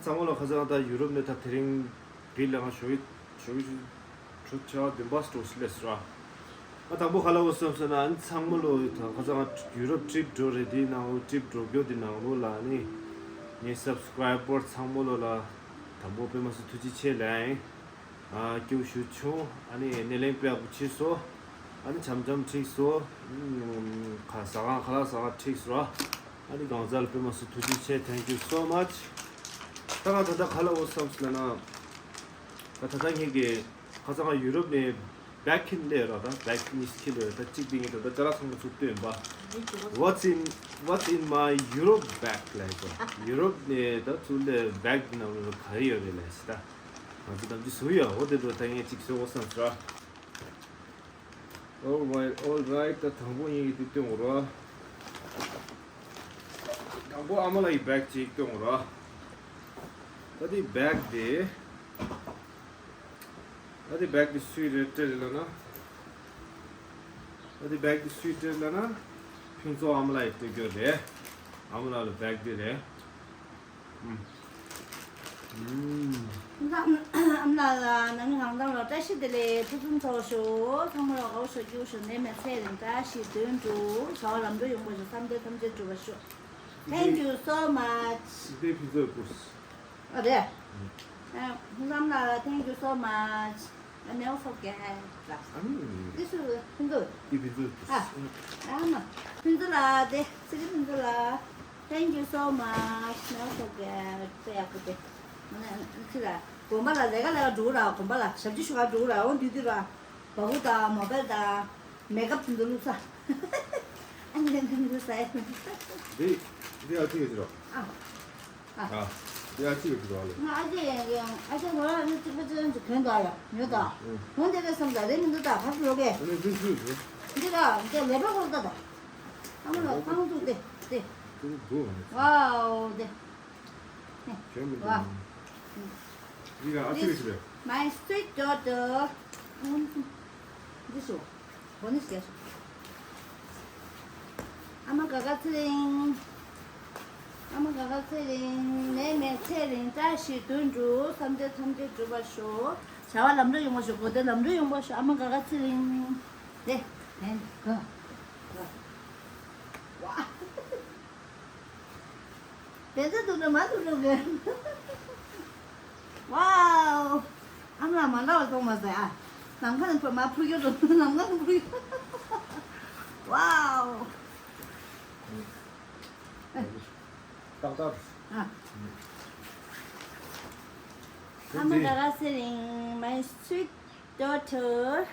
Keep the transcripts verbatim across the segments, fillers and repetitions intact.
ཚང་མ་ལ་ཁ་སང་ད་ཡུ་རོབ་ནས་ད་དེ་རིང་གི་ལས་ང་ཞོགས་ཀྱི་ཞོགས་ཀྱི་ཁྲོ་ཆ་བདུན་པ་སྤྲོ་སླེབས་ར། ཨ་དང་པོ་ག་ལ་འོ་བསམ་སོང་ན་ཨ་ནི་ཚང་མ་ལོ་ད་ཁ་སང་ཡུ་རོབ་ཊི་རིབ་འགྲོ་རེད། དེའི་ནང་ལོ་ཊི་རིབ་འགྲོ་རྒྱུ་དེ་ནང་ལོ་ལ་ཨ་ནི་ངའི་སབ་སི་ཀ་རའི་བར་ཚང་མ་ལོ་ལ་དང་པོ་དཔེ་མ་སྲིད་ཐུགས་རྗེ་ཆེ་ལབ་ཡིན། ཨ་སྐྱིད་པོ་ཞེ་པོ་བྱུང་། ཨ་ནི་སྣེ་ལེན་དཔེ་ཡག་པོ་བྱས་སོང་། ཨ་ནི་འཆམ་འཆམ་འགྲིག་སོང་། ཁ་ཟ་ཁང་ཁ་ལག་ཟ་ཁང་འགྲིག་སོང་ར། ཨ་ནི་གང་ཟག་ལ་དཔེ་མ་སྲིད་ཐུགས་རྗེ་ཆེ། Thank you so much། ད་ང་ད་ལྟ་ག་ལ་འོ་བསམ་སོང་ན། ད་ད་ལྟ་ངེད་ཀྱི་ཁ་སང་ང་ཡུ་རོབ་ནས་བེག་ཁྱེར་སླེབས་ར། ད་བེག་གཉིས་ཁྱེར་སླེབས་ར། ད་གཅིག་དེ་ངས་ད་ལྟ་ཅ་ལག་ཚང་མ་ཚུར་བཏོན་པ། What's in, what's in my Europe bag ལབ་ཡོད། ཡུ་རོབ་ནས་ད་ཚུར་སླེབས་བེག་འདི་ནང་ལ་ག་རེ་ཡོད་རེད་ལབ་ཟེར། ད་ང་ཚོ་ནམ་རྒྱུན་བཟོ་ཡོད། འོ་དེ་འདྲ་ད་ངས་གཅིག་བཟོ་འོ་བསམ་སོང་ར། Alright, alright. ད་དང་པོ་ངེད་ཀྱིས་འདི་སྟོན་དགོས་ར། དང་པོ་ཨ་མ་ལགས་ཀྱི་བེག་ཅིག་སྟོན་དགོས་ར། ད་འདི་བེག་འདི། ད་འདི་བེག་འདི་སུའི་རེད་སྤྲད་རེད་ལབ་ན། ད་འདི་བེག་འདི་སུའི་སྤྲད་ལབ་ན། ཕུན་ཚོགས་ཨ་མ་ལགས་ཀྱིས་སྤྲད་རྒྱུ་རེད། ཨ་མ་ལགས་ལ་བེག་འདི་རེད། ཨམ། ཨམ། ཨམ་ལགས་ལ་ནང་མི་གང་དང་ལ་བཀྲ་ཤིས་བདེ་ལེགས། ཕུན་སུམ་ཚོགས་ཤོག་ཚང་མ་ལ་དགའ་བོ་ཤོག་སྐྱིད་པོ་ཤོག་ནད་མེད་ཚེ་རིང་བཀྲ་ཤིས་དོན་འགྲུབ། བྱ་བ་ལམ་འགྲོ་ཡོང་བ་ཤོག་བསམ་དོན་ཐམས་ཅད་འགྲུབ་པ་ཤོག Thank you so much. ཞི་བདེ་ཕུན་ཚོགས་སྐུ། ཨ་རེད། ཨམ། ཨམ་ལགས་ལ་thank you so much. I never forget. ཨམ། This is ཕུན་ཚོགས། འདི་ཕུན་ཚོགས་སྐུ། ཨ། ཨ་མ། ཕུན་ཚོགས་ལ་དེ་ཚེ་རིང་ཕུན་ཚོགས་ལ། Thank you so much. Never forget. དཔེ་ཡག་པོ་དེ། ང་ཚོ་ལ་དགོན་པ་ལ་ལས་ཀ་ལས་ཀ་འགྲོ་ར། དགོན་པ་ལ་ཞབས་ཕྱི་ཞུ་ག་འགྲོ་ར། འོ་དུས་དུས་ར། བ་ཀུ་དང་མོ་བེལ་དང་མེ་ཀབ་དེ་ཚོ་བླུགས་ས། ཨ་ནི་ལས་ཀ་འགྲོ་ས་ཡ། འདི་འདི་ཨ་ཅི་གི་ཟེར་རོ། ཨ། ཨ། ཨ། འདི་ཨ་ཅི་གི་ཟེར་རོ་ཨ་ལེ། ང་ཨ་ཅེ་ཡང་ཡང་ཨ་ཅེ་ང་རང་ནི་གཅིག་པ་ཅན་གྱི་གྱོན་དག་ཡ་ཉོ་དག་ཨུ། ངོ་འདི་རེད་བསམ་དག་རེད་མི་འདུག་དག་ག་ཚོད་ལོག་གས། ཨ་ནི་འདི་ཚོས་ཟེར། འདི་ར་འདི་ལས་པ་ཁོར་ད་དག་ཨ་མ་ལ་ཁང་ཚུགས་ཏེ་ཏེ། ཏུ་རུ་འདུག་ཨ་ནི། Wow དེ། གྱོན་མི་Wow འདུག་འདི་ར་ཨ་ཅེ་གི་ཟེར། My sweet daughter. འདི་ཚོ། འོ་ནི་སྐྱེས་སོ། ཨ་མ་ག་ག་ཚེ་རིང་། ཨ་མ་ག་ག་ཚེ་རིང་། ནད་མེད་ཚེ་རིང་བཀྲ་ཤིས་དོན་འགྲུབ། བསམ་དོན་ཐམས་ཅད་འགྲུབ་པར་ཤོག་བྱ་བ་ལམ་འགྲོ་ཡོང་བ་ཤོག་གོ་དེ་ལམ་འགྲོ་ཡོང་བ་ཤོག་ཨ་མ་ག་ག་ཚེ་རིང་། དེ། དེ། ག་བ། དེ་ཚོ་འདུག་ན་མ་འདུག་འགྲོ་གི། Wow. ཨ་མ་ལགས་མ་འདྲ་བ་གཏོང་མ་ཟེར་ཨ། ནམ་མཁའ་ནས་མར་འཕུར་རྒྱུ་འགྲོ། ནམ་མཁའ་ནས་འཕུར་རྒྱུ། Wow. ཏག་ཏག་ཨ། ཨ་མ་ག་ག་ཚེ་རིང་། My sweet daughter.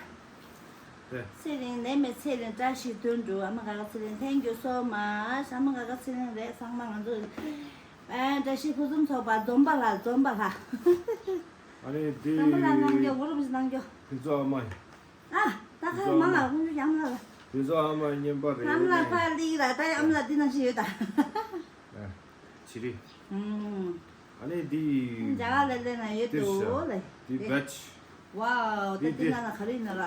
ཚེ་རིང་ནད་མེད་ཚེ་རིང་བཀྲ་ཤིས་དོན་འགྲུབ། ཨ་མ་ག་ག་ཚེ་རིང་། Thank you so much. ཨ་མ་ག་ག་ཚེ་རིང་རེད་ཚང་མ་ང་ཚོ། ཨ་བཀྲ་ཤིས་ཕུན་སུམ་ཚོགས་པ་འཛོམས་པ་ལ་འཛོམས་པ་ལ། ཨ་ནི་འདི། འཛོམས་པ་ལ་གནང་རྒྱུ་གོ་རུ་མི་གནང་རྒྱུ། ཕུན་ཚོགས་ཨ་མ། ཨ་ད་ཁ་མ་ལ་ཕུན་ཚོགས་ཨ་མ་ལ། ཕུན་ཚོགས་ཨ་མ་རྔན་པ་རེད། ཨ་མ་ལ་ཕ་ལི་ར་ད་ཨ་མ་ལ་འདི་ནང་བཞིན་ཡོད་ད། ཨ་ཅི་རེད། ཨུམ། ཨ་ནི་འདི། རྒྱ་གར་ལ་སླེབས་ན་ཡོད་འདི་དོ་ཤ་ལེ། འདི་བེ་ཇི། Wow ད་འདི་འདི་ན་ལ་ག་རེ་ཡིན་ན་ར།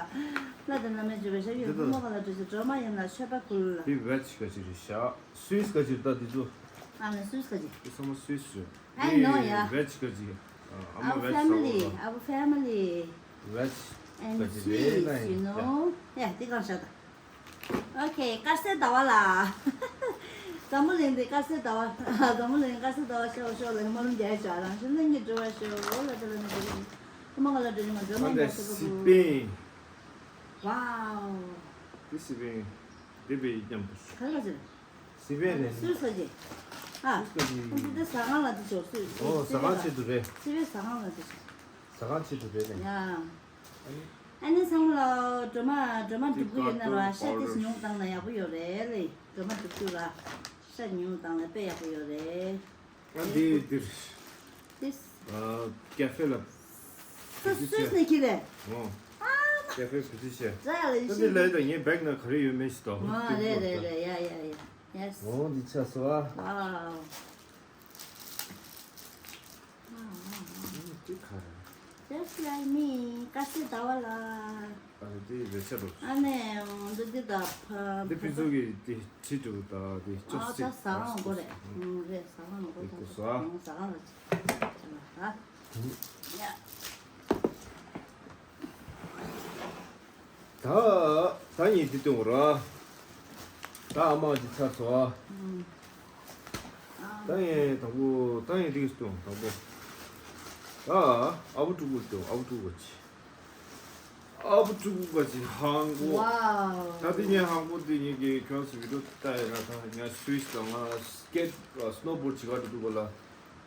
ལ་དེ་ན་མེད་ཅོ་བེ་ཤ་ཡོད། འདི་ད་ཁུ་མོ་ག་ལ་འགྲོ་ཅི་སྒྲོལ་མ་ཡིན་ན་མཆོད་པ་ཕུལ་ལ། འདི་བེ་ཇི་ག་ཅི་རེད་ཤ། སུའི་སི་ག་ཅི་རེད་ད་འདི་ཚོ། ཨ་ནི་སུའི་སི་ག་ཅི། འདི་ཚང་མ་སུའི་སི་རེད། I know ཡ། བེ་ཇི་ག་ཅི། ཨ་མ་Our བེ་ཇི་ཟ་བ་family, ལ། our family བེ་ཇི་and ག་ཅི་རེད་ན་Swiss, you ཡིན་ད། Know yeah འདི་གང་ཤ་ད། Okay དཀར་གསལ་ཟླ་བ་ལ། འཛམ་བུ་གླིང་འདི་དཀར་གསལ་ཟླ་བ། འཛམ་བུ་གླིང་དཀར་གསལ་ཟླ་བ་ཤོག་ཤོག་ལ་སྨོན་ལམ་རྒྱག་ཤོག་རང་བཞིན་ལྷུན་གྱིས་གྲུབ་པར་ཤོག་ལ་དེ་ལ་ནི་དེ་རིང་། ཁོ་མ་ག་ལ་དྲི་མ་འགྲོ་མེད་པ་ཤོག་སི་པིན། Wow འདི་སི་པིན། འདི་བའི་མཉམ་དུ་ཤོག་ག་ལ་ཟེར། སི་པིན་ནས། སུས་ཟ་གི་ཨ། སུས་ཟ་གི་ཁོ་ཚོ་འདི་ཟ་ཁང་ལ་དེ་ཤོག་སུས། ཨོ་ཟ་ཁང་ཆེད་དུ་རེད། སི་པིན་ཟ་ཁང་ལ་དེ་ཤོག་ཟ་ཁང་ཆེད་དུ་རེད་ནས། ཡ། ཨ་ནི་ཚང་མ་ལ་སྒྲོལ་མ་སྒྲོལ་མ་སྒྲུབ་ཀྱི་ཡོད་ན་ར་ཤ་ཏིས་ཉུང་བཏང་ན་ཡག་པོ་ཡོད་རེད་ལེ། སྒྲོལ་མ་སྒྲུབ་རྒྱུ་ར་ཤ་ཉུང་བཏང་ན་དཔེ་ཡག་པོ་ཡོད་རེད། ཨ་འདི་འདིར། ཏིས། ཨ་ཀེ་ཧྥེ་ལ། སུ་སུས་ནས་ཁྱི་རེད། ཨོ། ཨ་མ། ཀེ་ཧྥེ་བུ་ཏི་ཤེ། ཛ་ལ་ད་འདི་ལས་ད་ངའི་བེག་ན་ག་རེ་ཡོད་མེད་ཞིག་ཏོ། ཨ་རེད་རེད་རེད་ཡ་ཡ་ཡ། Yes ཨོ་འདི་ཆ་སོ་ཨ། Wow འདི་ག་རེ། Just like me དཀར་གསལ་ཟླ་བ་ལ། ཨ་རེ་འདི་རེ་ཆ་རོ། ཨ་ནེ་འདི་འདི་ད་ཕ། འདི་ཕི་ཚོ་གི་འདི་ཁྲི་དྲུག་ད་འདི་ཅོ་ཨ་སི་ད་ཟ་ཁང་གོ་རེད། ཨུ་རེད་ཟ་ཁང་གོ་འདི་ཀུ་སོ་ཨ། ཟ་ཁང་ལ། ད་ད་ངས་འདི་སྟོན་དགོས་ར། ད་ཨ་མ་ཅིག་ཚར་སོང་ཨ། ད་ངས་དང་པོ་ད་ངས་འདི་སྟོན་དང་པོ། ད་ཨ་བུ་ཕྲུག་པོ་སྟོན། ཨ་བུ་ཕྲུག་པོ་ཅིག་ཨ་བུ་ཕྲུག་པོ་ཅིག་ཧང་གོ། ད་དེ་ངས་ཧང་གོ་དེ་ངས་ཀྱི་ཁྱོད་ཚོ་བི་ཌིའོ་ལྟ་ཡ་ན། ད་ང་སུའིས་དང་ང་སི་ཀེཊ་སི་ནོ་བོརྡ་བྱེད་ག་འགྲོ་འདུག་ག་ལ།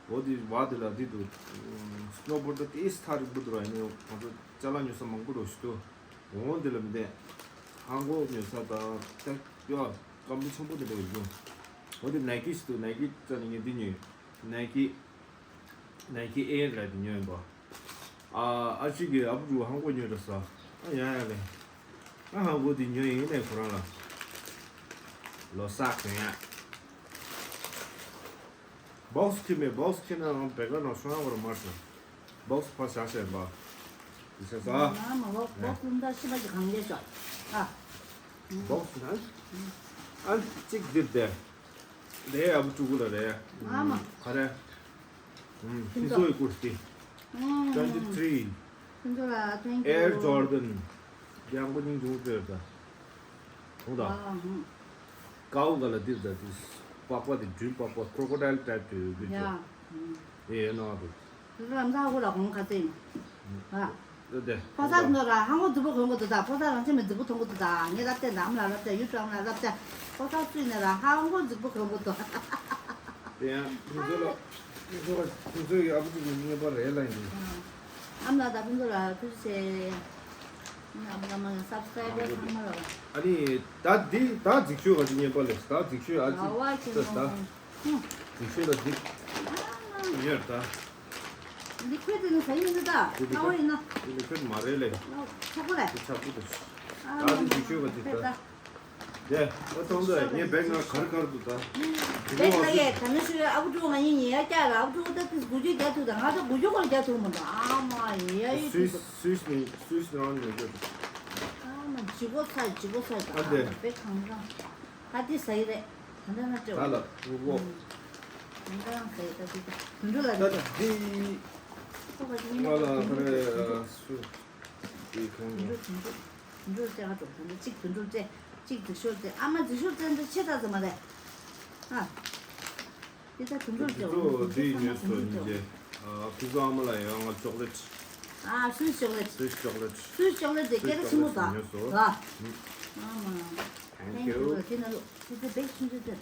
འོ་དེ་བ་དེ་ལ་དེ་འདུག་སི་ནོ་བོརྡ་དེ་ཨེ་སི་ཐག་རིང་པོ་འདུག་ར། ཡིན་ནའི་ང་ཚོ་ཅ་ལག་ཉོ་ས་མང་པོ་འགྲོ་ཞིག་འདུག་འོ་དེ་ལ་མི་བདེ། ཧང་གོ་ཉོ་ས་དང་ད་ཡོ་སྐམ་པོ་ཆེན་པོ་དེ་འདྲ་ཡོད་འདུག་འོ་དེ་ནའི་ཀི་ཞིག་འདུག་ནའི་ཀི་རྩ་ནས་ངས་འདི་ཉོས། ནའི་ཀི་ནའི་ཀི་ཨེར་ལ་དེ་ཉོས་ཡིན་པ། ཨ་ཨ་ཅིག་གིས་ཨ་བུ་ཕྲུག་ཧང་གོ་ཉོས་འདྲ་ས། ཨ་ཡ་ཡ་ལེ། ཨ་ཧང་གོ་དེ་ཉོས་ཡིན་ནས་ཁོ་རང་ལ་ལོ་གསར་གོན་ཡ། བོག་སི་ཁྱེར་མེད། བོག་སི་ཁྱེར་ན་ང་བེ་ག་ནང་ཤོང་ཡ་བར་མ་སོང་། བོག་སི་ཕར་བཞག་བཞག་ཡིན་པ། དེ་བྱས་ཙང་། ང་མ་བོག་བོག་སི་ལ་ཤི་མ་ཅིག་གང་རྒྱལ་ཤོག་ཨ། བོག་སི་ན། ཨ་གཅིག་འདིར་བསྡད། རེད། ཨ་བུ་ཕྲུག་པོ་ལ་རེད། ཨ་མ། ག་རེ། ཕུན་ཚོགས་ཀྱི་ཀུར་ཏི། ཕུན་ཚོགས་ལ་ཐེང་ཀིའུ། Air Jordan། རྒྱང་པོ་སྙིང་རྗེ་མོ་དཔེར་ད། ཁོང་ད། ཀའོ་ག་ལ་འདིར་ད་དེ། པགས་པ་དེ་སྦྲུལ་པགས་པ། ཀྲོ་ཀོ་ཌའིལ་ཊའིབ་དེ་ཡོད་རྒྱུ་ཅོ། ཨེ་ནོ་དུ། དེ་ཚོ་ལམ་སང་ཧུ་ལ་གོང་ཁ་ཚེ་ཡིན། ཨ། དེ་དེ། ཕོ་གསར་ཚོ་ར་ཧང་གོ་རྫིག་པོ་གོན་གོ་འདུག་ད། ཕོ་གསར་རང་ཆེ་མི་རྫིག་པོ་མཐོང་གོ་འདུག་ད། ངས་ལབ་བསྡད་ད། ཨ་མ་ལ་ལབ་བསྡད། ཡུ་ཊུབ་ཨ་མ་ལ་ལབ་བསྡད། ཕོ་གསར་བཙུགས་ནས་ར་ཧང་གོ་རྫིག་པོ་གོན་གོ་འདུག་དེ་ཡང་ཕུན་ཚོགས་ལ། ཕུན་ཚོགས་ལ། ཕུན་ཚོགས་ཀྱི་ཨ་བུ་ཅིག་གི་རྔན་པ་རེད་ལ་ཡིན། ཨ་མ་ལ་དང་ཕུན་ཚོགས་ལ་ཐུགས་རྗེ་ཆེ། ཨ་མ་ལ་མ་ཡང་སབ་སི་ཀ་རའི་བར་ཚང་མ་ལ། ཨ་ནི་ད་འདི་ད་རྫིག་ཤོས་ག་ཅིག་རྔན་པ་ལས། ད་རྫིག་ཤོས་ཨ་ཅིག་ད་ད། རྫིག་ཤོས་ལ་འདི་ཡོད་ད། ལི་ཁུ་ཌི་ནི་ཟ་ཡི་མི་འདུག་ད། ལི་ཁུ་ཌི། ཨ་འོ་ཡིན་ན། ལི་ཁུ་ཌི་མ་རེད་ལེ། ཆག་པོ་རེད། འདི་ཆག་པོ་འདུག་ཨ་ད་འདི་རྫིག་ཤོས་ག་ཅིག་ད། དེ་ཨ་ཐོང་ད་ངས་བེག་ནང་ག་རེ་ག་རེ་འདུག་ད། བེག་ལ་ཡེ་ད་ནི་ཤོད། ཨ་བུ་ཕྲུག་ང་ཡིན་ཡ་སྐྱ་ལ། ཨ་བུ་ཕྲུག་ད་དེ་དགུ་བཅུ་རྒྱག་ཐུབ་ད། ང་ད་དགུ་བཅུ་སྐོར་རྒྱག་ཐུབ་མི་འདུག་ཨ་མ་ཡ་ཡི་སུད་སི་སུད་སི་ནས་སུད་སི་རང་ནས་རྒྱག་ཐུབ། ཨ་མ་ལྗིད་ཁོག་ཚ། ལྗིད་ཁོག་ཚ། ཨ་དེ། བེག་གང་རང་། ད་འདི་ཟ་ཡི་རེད། ད་འདི་ན་སྤྲད། ད་ལ་དབུ་གོ། ད་འདི་རང་ཟ་ཡི། ད་འདི་ད་དུད་འགྲོ་ལ་རེད། ད་འདི། ཁོ་ག་ཅི་ང་ལ་ག་རེ་སུ། འདི་གང་ག་དུད་འགྲོ་དུད་འགྲོ་དུད་འགྲོ་སྤྲད་ག་འགྲོ། ད་འདི་གཅིག་དུད་འགྲོ་སྤྲད། གཅིག་རྫིག་ཤོས་སྤྲད། ཨ་མ་རྫིག་ཤོས་སྤྲད་འདི་ཆེ་ད་ཟ་མ་རེད། ཨ། འདི་ད་དུད་འགྲོ་སྤྲད། འདི་ཚོ་འདི་ཉོས་སོ་ཡིན་གྱི། ཨ་ཕུན་ཚོགས་ཨ་མ་ལ་ཡང་ང་ཅོག་ལེ་ཊི། ཨ་སུད་སི་ཅོག་ལེ་ཊི། སུད་སི་ཅོག་ལེ་ཊི། སུད་སི་ཅོག་ལེ་ཊི་དེ་སྐད་གྲགས་ཆེན་པོ་ད། ཉོས་སོ། ཨ་མ། Thank you. Thank you. དེ་ན་ལོ། དེ་དེ་བེག་ཆུང་ཆུང་དེ།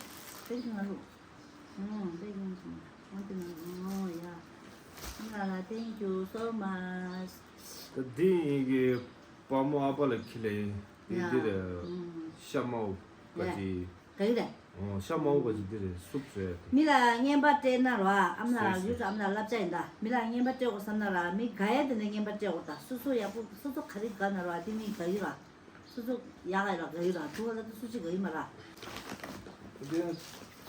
བེག་དེ་ན་ལོ། ཨོ་བེག་ཡིན་སོང་། ཨོ་དེ་ན་ལོ། ཨོ་ཡ། ཨ་མ་ལ་thank you so much. ད་འདི་ཡིན་གྱི་པ་མོ་ཨ་ཕ་ལ་ཁྱི་ལ་ཡིན། དེ་ཡ། འདི་རེད། ཨུམ། ཤ་མའོ་ག་ཅི། ག་ཡི་རེད། ཨོ་ཤ་མའོ་ག་ཅི་འདི་རེད། སུབ་རེད། མི་ལ་རྔན་པ་སྤྲད་ན་ར། ཨ་མ་ལ་སུས་ཡུ་ཊུབ་ཨ་མ་ལ་བསླབ་བྱ་ཡིན་ད། མི་ལ་རྔན་པ་སྤྲད་དགོས་བསམ་ན་ར། མི་དགའ་ཡ་དེ་འདྲ་རྔན་པ་སྤྲད་དགོས་ད། སོ་སོ་ཡག་པོ་སོ་སོ་ག་རེ་དགའ་ན་ར་དེ་མི་དགའ་ཡི་ར། སོ་སོ་ཡག་ག་ཡི་ར་དགའ་ཡི་ར། དུ་བ་ལ་དུ་སུ་ཅི་དགའ་ཡི་མ་ར། དེ་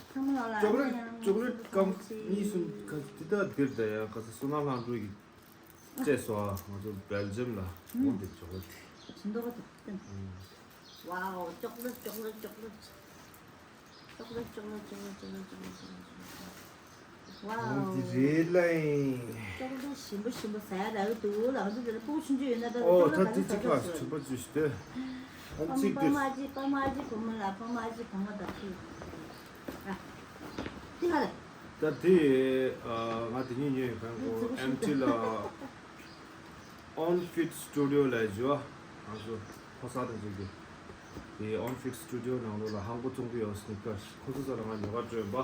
ཚང་མ་ལ་ཅོག་ལེ་ཊི་ཅོག་ལེ་ཊི་སྐམ་གཉིས་གསུམ་ག་དེ་ད་འདིར་ད་ཡ་ག་ས་སོ་ན་ལྷང་འགྲོ་ཡི་སྤྲད་སོ། ཨ་ང་ཚོ་བེལ་ཇམ་ལ་འོ་འདི་ཅོག་ལེ་ཊི། ཞིམ་མདོག་ག་ད། ཨུམ། Wow, chocolate, chocolate, chocolate. Chocolate, chocolate, chocolate, chocolate, chocolate, chocolate, chocolate. Wow. འོ་འདི་རེད་ལ་ཡིན། ཅོག་ལེ་ཊི་ཞིམ་པོ་ཞིམ་པོ་ཟ་ཡ་རག་གི་འདུག་ལགས། འདི་འདིར་སྤུ་གུ་ཆུང་ཆུང་ཡོད་ན་ད་ཨོ་ཅོག་ལེ་ཊི་ད་ག་ཚོད་ཟ་དགོས་ཟེར། ཐུག་པ་ཅུས་ཏེ། ཨ་པ་ཅིག་པ་དེ། མ་ཅི་པ་མ་ཅི་བུ་མོ་ལ་པ་མ་ཅི་བུ་མོ་ད་ཅི། ཨ། འདི་ག་རེད། ད་དེ་ཨ་ང་དེ་ཉིན་ཉོས་ཡོད། ཁང་གོ་ཨེམ་ཊི་ལ། On Fit Studio ལ་བཞུགས། ང་ཚོ་ཕོ་གསར་དང་གཅིག་གི་དེ་On Fit Studio ནང་ལོགས་ལ་ཧང་གོ་བཙོང་གི་ཡོད། སི་ནི་ཀར་ཁོ་ཚོ་ཚོ་ལ་ང་ཉོ་ག་སྤྲོད་པ།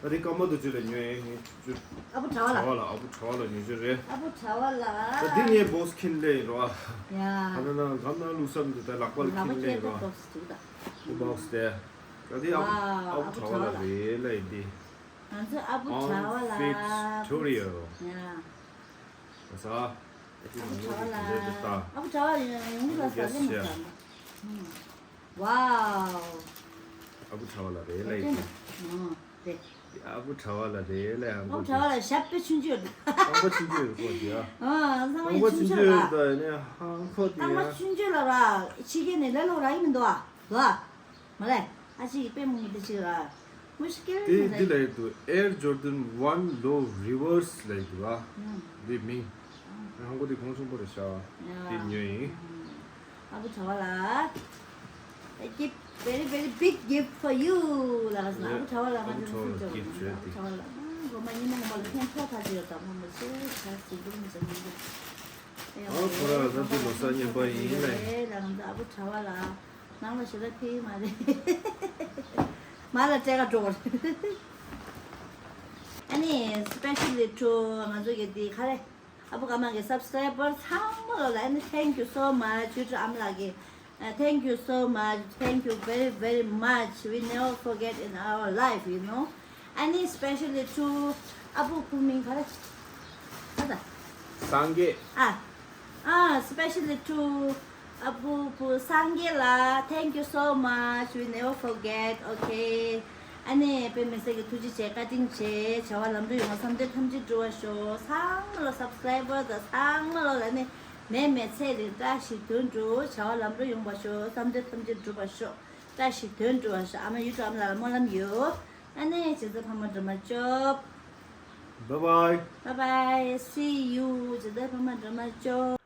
ཨ་རི་ཀ་མ་དུ་ཅི་ལ་ཉོ་ཡས་ངས་ཅུ་ཨ་བུ་གྲྭ་བ་ལ། གྲྭ་བ་ལ་ཨ་བུ་གྲྭ་བ་ལ་ཉོ་རྒྱུ་རེད། ཨ་བུ་གྲྭ་བ་ལ། ད་འདི་ངའི་བོག་སི་ཁྱེར་ལེ་ཡིན་རོ། ཡ། ད་ན་ན་གམ་ན་ལུགས་བསམ་འདུག་ད་ལག་པ་ལ་ཁྱེར་ལེ་ཡིན་རོ། ལག་པ་ཁྱེར་ཏོག་ཏོག་ཙམ་འདུག་ད། ཨ་བུ་གྲྭ་བ་ལ་རེད་ལ་ཡིན་ཏེ། ང་ཚོའི་ཨ་བུ་གྲྭ་བ་ལ། On Fit Studio། ཡ། ཨ་བུ་གྲྭ་བ་ལ། ཨ་བུ་གྲྭ་བ་ལ་ཡོང་གི་ལ་ཟ་ལེ་མ་ཟ་མ། ཝའོ། ཨ་བུ་གྲྭ་བ་ལ་རེད་ལ་ཡིན། ཨ་བུ་གྲྭ་བ་ལ་རེད་ལ་ཡང་། ཨ་བུ་གྲྭ་བ་ལ་ཞབས་པད་ཆུང་ཆུང་ཡོད། རྐང་པ་ཆུང་ཆུང་ཡོད་ཀོ་དེ་ཨ། ཨ་ཚང་མ་ཆུང་ཆུང་ལ། ད་ནི་ཧང་ཁོ་དེ་རྐང་པ་ཨ། ཆུང་ཆུང་ལ་ར་ཕྱི་རྒྱལ་ནས་ལས་སློབ་རག་གི་མི་འདུག་ཨ། འདུག་ཨ། མ་ལས་ཨ་ཅེ་ཡི་དཔེ་མང་པོ་དེ་ཅིག་ར། مشکل དེ་མེད། འདི་ལ་ཡོད་དུ། Air Jordan One Low Reverse ལ་ཡོད་དུ་བ། ཨང་། འདི་མིང་། ཨང་། ཧང་གོ་དེ་གོང་ཆུང་པོ་རེད་ཤག་ཡ། དེ་ཉོས་ཡིན། ཨ་བུ་གྲྭ་བ་ལགས། A gift, very, very big gift for you ལགས་ཟེར། ཨ་བུ་གྲྭ་བ་ལགས། ང་ཚོ་ཕུལ་ཆོག་གི་ཨ་བུ་གྲྭ་བ་ལགས། ཨ་གོ་མ་ཉི་མ་ངོ་མ་ལ་ཕན་ཐོགས་ཐག་ཆོད་ཡོད། ད་ངོ་མ་ཆེ་ཆ་ཟིག་གི་མི་ཟ་མི་འདུག་ཨ་ཁོ་ར་ད་དེ་ལོ་གསར་རྙེད་པ་ཡིན་ལེ། ལགས་ང་ཚོ་ཨ་བུ་གྲྭ་བ་ལགས། ནང་ལ་ཞེ་དྲག་ཕེབས་མ་རེད། མ་ལ་སྤྲད་ག་འགྲོ་བ་རེད། ཨ་ནི་specially to ང་ཚོ་གི་དེ་ག་རེ། ཨ་བུ་ག་མ་གི་subscriber ཚང་མ་ལོ་ལ་ཨ་ནི་thank you so much ཡུ་ཊུབ་ཨ་མ་ལགས་ཀྱི། Uh, thank you so much. Thank you very, very much. We never forget in our life, you know. ཨ་ནི་specially to ཨ་བུ་ཁོ་མིང་ག་རེ། ཨ་ད། སངས་རྒྱས། ཨ། ཨ། Specially to ཨ་བུ་བུ་སངས་རྒྱས་ལགས། Thank you so much. We never forget. Okay. ཨ་ནི་དཔེ་མི་སྲིད་ཀྱི་ཐུགས་རྗེ་ཆེ། བཀའ་དྲིན་ཆེ། བྱ་བ་ལམ་འགྲོ་ཡོང་བ། བསམ་དོན་ཐམས་ཅད་འགྲུབ་པར་ཤོག་ཚང་མ་ལོ་subscriber དང་ཚང་མ་ལོ་ལ་ནི་མེ་མེ་ཚེ་རིང་བཀྲ་ཤིས་དོན་འགྲུབ། བྱ་བ་ལམ་འགྲོ་ཡོང་བར་ཤོག་བསམ་དོན་ཐམས་ཅད་འགྲུབ་པར་ཤོག་བཀྲ་ཤིས་དོན་འགྲུབ་པར་ཤོག་ཨ་མ་ཡུ་ཊུབ་ཨ་མ་ལགས་ལ་སྨོན་ལམ་ཡོད། ཨ་ནི་བྱས་ཙང་ཕ་མ་འགྲོ་མ་ཅོབ། Bye bye. Bye bye. See you. བྱས་ཙང་ཕ་མ་འགྲོ་མ་ཅོབ།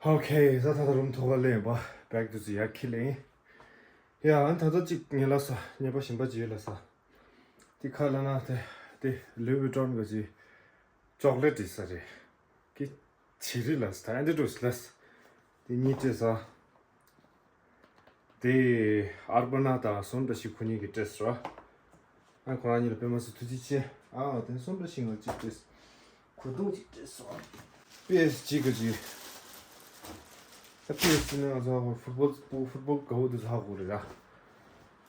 Okay, ད་ད་ད་རུམ་ཐོག་ལ་ལེན་པ་back to the ཡ་ཁི་ལེན། ཡ་ཨ་ད་ད་ཅིག་ངས་ལ་ས་ཉེས་པ་ཞིམ་པ་ཅིག་ཡོད་ལ་ས། དེ་ཁ་ལ་ན་དེ་དེ་Louis Vuitton གི་ཅིག་chocolate དེ་ས་རེད། ཀི་ཆི་རི་ལ་ས་ད་ཨ་འདི་འགྲོ་ས་ལ་ས། དེ་གཉིས་སྤྲད་ས། དེ་ཨར་པ་ན་དང་སོན་བཀྲ་ཤིས་ཁོ་གཉིས་ཀྱི་སྤྲད་ས་ར། ཨ་ཁོ་རང་གཉིས་ལ་དཔེ་མ་སྲིད་ཐུགས་རྗེ་ཆེ། ཨ་དེ་སོན་བཀྲ་ཤིས་ང་གཅིག་སྤྲད་ས། གོས་ཐུང་གཅིག་སྤྲད་སོང་། པི་ཨེས་ཇི་གི་ཅིག་ད་པི་ཨེས་ཇི་ནི་ང་ཚོ་ཧ་གོ་ཕུཊ་བོལ་སྤོ་ཕུཊ་བོལ་དགའ་བོ་དེ་ཚོ་ཧ་གོ་རེད་ར།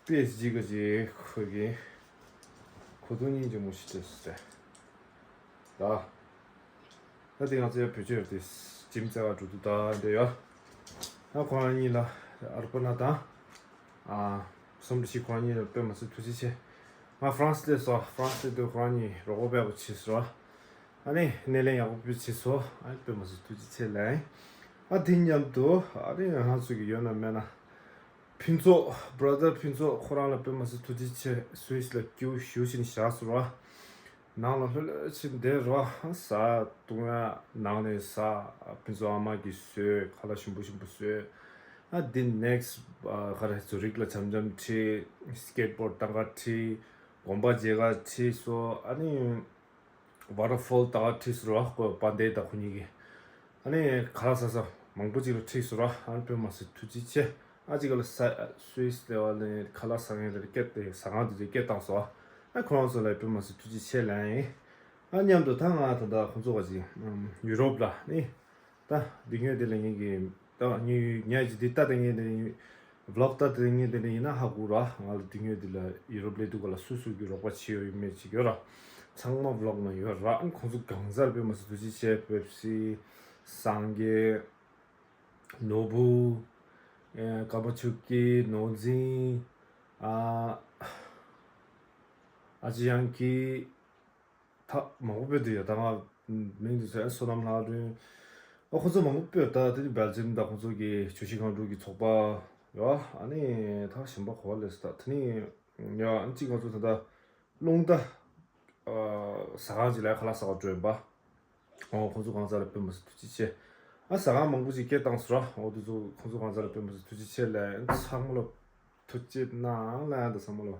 པི་ཨེས་ཇི་གི་ཅིག་ཁོ་གི་གོས་ཐུང་སྙིང་རྗེ་མོ་ཞིག་སྤྲད་སོང་ཟེར། ད་ད་དེ་ང་ཚོ་ཡ་བེད་སྤྱོད་དེ་ཇིམ་རྩེ་བ་འགྲོ་དུས་ད་འདྲ་ཡོད། ད་ཁོ་རང་གཉིས་ལ་ཨར་པ་ན་དང་། ཨ། སོན་བཀྲ་ཤིས་ཁོ་རང་གཉིས་ལ་དཔེ་མ་སྲིད་ཐུགས་རྗེ་ཆེ། ང་ཧྥ་རན་སི་སླེབས་སོང་། ཧྥ་རན་སི་སླེབས་དུས་ཁོ་རང་གཉིས་རོགས་པ་དཔེ་པོ་བྱས་སོང་། ཨ་ནི་སྣེ་ལེན་ཡག་པོ་དཔེ་བྱས་སོང་། ཨ་ནི་དཔེ་མ་སྲིད་ཐུགས་རྗེ་ཆེ་ལབ་ཡིན། ཨ་དེ་མཉམ་དུ་ཨ་ནི་ང་ཚོ་གི་ཡོད་ན་མེད་ན། ཕུན་ཚོགས་brother ཕུན་ཚོགས་ཁོ་རང་ལ་དཔེ་མ་སྲིད་ཐུགས་རྗེ་ཆེ། སུད་སི་ལ་སྐྱིད་པོ་ཞེ་པོ་ཅིག་བཞག་སོང་ར། ནང་ལ་ལྷོད་ལྷོད་ཅིག་བསྡད་རོགས། ཟ་བཏུང་ཡ་ནང་ནས་ཟ། ཕུན་ཚོགས་ཨ་མ་གིས་བཟོས། ཁ་ལག་ཞིམ་པོ་ཞིམ་པོ་བཟོས། ཨ་འདི་next ག་རེ་ཟུ་རིག་ལ་འཆམ་འཆམ་ཁྲིད། skateboard བཏང་ག་ཁྲིད། དགོན་པ་མཇལ་ག་ཁྲིད་སོང་། ཨ་ནི་waterfall ལྟ་ག་ཁྲིད་སོང་ར། ཁོ་དཔལ་ལྡན་དང་ཁོ་གཉིས་ཀྱིས། ཨ་ནི་ཁ་ལག་ཟ་ས་མང་པོ་ཅིག་ལ་ཁྲིད་སོང་ར། ཨ་ནི་དཔེ་མ་སྲིད་ཐུགས་རྗེ་ཆེ། ཨ་ཅིག་ལ་ས་སུད་སི་ལ་བ་ལ་ཁ་ལག་ཟ་མཁན་རེ་སྐད་དེ་ཟ་ཁང་དེ་ཚོས་སྐད་བཏང་སོང་། ཨ་ཁོ་རང་ཚོ་ལ་དཔེ་མ་སྲིད་ཐུགས་རྗེ་ཆེ་ལབ་ཡིན། ཨ་མཉམ་དུ་ད་ང་ད་ལྟ་ཁོང་ཚོ་ག་ཅིག་ཡུ་རོབ་ལ་ནི་ད་འདི་ཉོས་དེ་ལ་ངེད་ཀྱི་ད་ངེད་ངེད་ཀྱི་འདི་ལྟ་དེ་ངེད་དེ་vlog ལྟ་དེ་ངེད་དེ་ལ་ཡིན་ན་ཧ་གོ་ར། ང་ལ་འདི་ཉོས་དེ་ལ་ཡུ་རོབ་ལ་འདུག་ག་ལ་སུ་སུ་གི་རོགས་པ་བྱེད་ཡོད་མེད་ཅིག་ཡོད་ར། ཚང་མ་vlog ནང་ཡོད་ར། ཨ་ཁོང་ཚོ་གང་ཟག་དཔེ་མ་སྲིད་ཐུགས་རྗེ་ཆེ། པེབ་སི། སངས་རྒྱས། ནོར་བུ། ཨེ་ཀརྨ་ཆོས་སྐྱིད། ནོར་འཛིན། ཨ་ཨ་ཅི་ཡང་ཀི། ད་མང་པོ་སྤོས་འདུག་ཡ། ད་ང་མིང་འདི་ཚོ་ཨེ་བསོད་ནམས་ལྷ་སྒྲོན། ཨ་ཁོ་ཚོ་མང་པོ་སྤོས། ད་དེ་ནི་སྦེལ་ཇམ་དང་ཁོ་ཚོ་གི་ཇོ་ཤི་སྒང་དྲུག་གི་ཚོགས་པ་ཡོད། ཨ་ནི་ད་གཞན་པ་ག་པར་སླེབས་སོང་། ད་དེ་ནི་ཡ་ཨ་ནི་གཅིག་ང་ཚོ་ད་ལྟ་རླུང་རྟ་ཟ་ཁང་ཅིག་ལ་ཁ་ལག་ཟ་བར་འགྲོ་ཡིན་པ། ཨོ་ཁོང་ཚོ་གང་ཟག་ལ་དཔེ་མ་སྲིད་ཐུགས་རྗེ་ཆེ། ཨ་ཟ་ཁང་མང་པོ་ཅིག་སྐད་བཏང་སོང་ར། ཨོ་དེ་ཚོ་ཁོང་ཚོ་གང་ཟག་ལ་དཔེ་མ་སྲིད་ཐུགས་རྗེ་ཆེ་ལབ། ཚང་མ་ལ་ཐུགས་རྗེ་གནང་ལབ་ཡ། ད་ཚང་མ་ལ།